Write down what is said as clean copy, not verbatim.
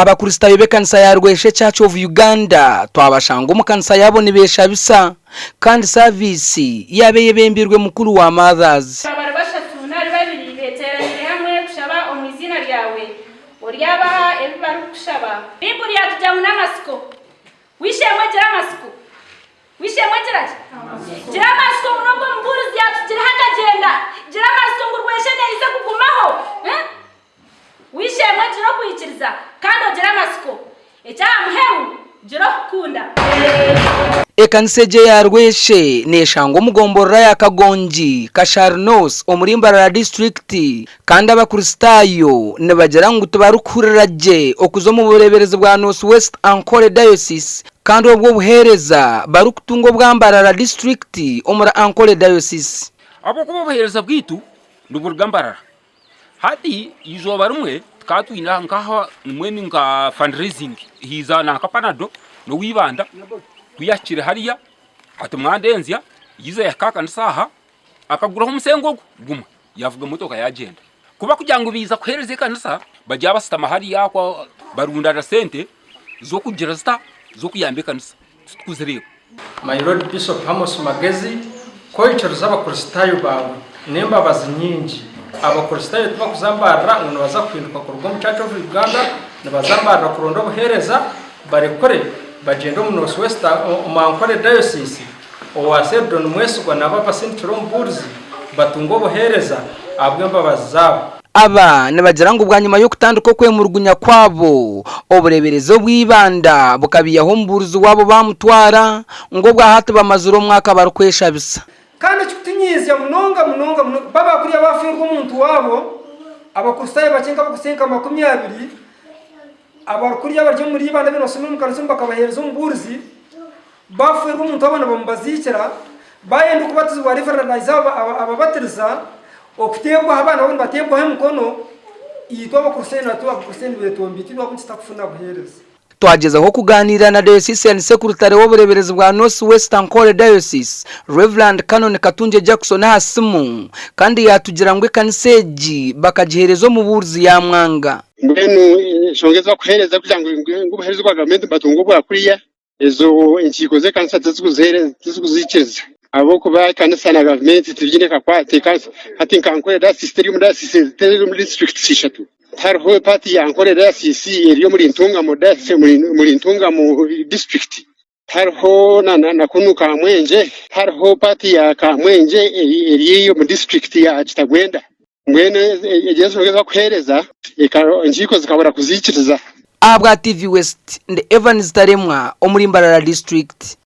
Abakristaayo b'ekanisa ya Rweshe Church of Uganda twabashanga omu kanisa yaabo nibeeshabisa kandi saaviisi yaaba eyebembeirwe mukuru wa Mothers. Bari bashatu nari babiri beeteeraniire hamwe kushaba omu iziina ryawe, oryabaha ebi barikukushaba. Baibuli yaatugira ngu n'amatsiko. W'eishe-emwe gira amatsiko. W'eishe-emwe gira ki? Gira amatsiko ngu n'obu omubuurizi yaatugiraho akagyenda, gira amatsiko ngu rweshe neija kugumaho. W'eishe-emwe gira okwikiriza kandi ogire amatsiko. Eky'aha muheru, gira okukunda. Ekanisa egi eya Rweshe neshangwa omu gomborora ya Kagongi, Kashari North omuri Mbarara disiturikiti kandi abakristaayo nibagira ngu tibarikuhurira gye okuza omu bureeberezi bwa North West Ankole Diocese kandi obwo obuheereza barikutunga obwa Mbarara disiturikiti omuri Ankole Diocese. Ahabw'okuba obuheereza bwaitu niburuga Mbarara. Hati eizooba rimwe tukaba twine nkaha mbwenu nka fundraising haija nanka Panado n'owa Ibanda ku yahikire hariya ati mwandenzya yaija yahika aha kanisa aha akaguraho omusengo ogwo gumwe yavuga emotoka yagyenda. Ku barikugira ngu baija kuheereza ekanisa bagyenda bashutama hariya barundana sente z'okugira zita z'okuyamba ekanisa titukuzireeba. My Lord Bishop Amos Magezi, ku oikiriza abakristaayo baawe n'embabazi nyingi. Abakristaayo tibakuza Mbarara ngu nibaza kuhinduka kuruga omu Church of Uganda, nibaza Mbarara kuronda obuheereza, barekure bagyende omu North West omu Ankole Diocese owa Seldon Mwesigwa nabo abasindikire omubuurizi batunge obuheereza ahabw'embabazi zaabo. Aba nibagira ngu bwanyima y'okutandika okwemurugunya kwabo, obureeberezi obw'eibanda bukabaihaho omubuurizi waabo baamutwara, ngu obwa hati bamazire omwaka barikweshabisa. Kandi ekikutunyiizya munonga munonga munonga, baba kuriya baafeerwa omuntu waabo, Abakristaayo bakye nk'abarikuhitsya nka 20, abarikuriya bari omuri Ibanda abaire nibashoma omu kanisa omu bakabaheereza omubuurizi, baafeerwa omuntu waabo nibamubaziikira, baayenda okubatizibwa Reverend naija ababatiriza, okuteebwaho abaana baabo nibateebwaho emikono, itwe Abakristaayo natwe Abakristaayo nibeetomboita itwe ahabw'enki tutakufuna buheereza. Twagyezaho kugaaniira na Diocesan Secretary w'obureeberezi bwa North West Ankole Diocese, Rev. Canon Katungye Jackson aha simu kandi yaatugira ngu ekanisa egi bakagiheereza omubuurizi yaamwanga. Mbwenu enshonga ezi barikuheereza kugira ngu obuheereza obwa gavumenti batunge obwa kuriya, ezo enkiiko z'ekanisa tizikuziikiriza ahabw'okuba ekanisa na gavumenti tibiine kakwate. Hati nka Ankole Diocese teri omu diocese teri omu disiturikiti ishatu. Tihariho paati ya Ankole Diocese eri omuri Ntungamo Diocese omuri Ntungamo disiturikiti. Tihariho na kunu Kamwengye, tihariho paati ya Kamwengye eri omu disiturikiti ya Kitagwenda. Mbwenu egyo enshonga ezi barikuheereza, enkiiko zikabura kuziikiriza. Ahabwa TV West, ndi Evans Taremwa omuri Mbarara District.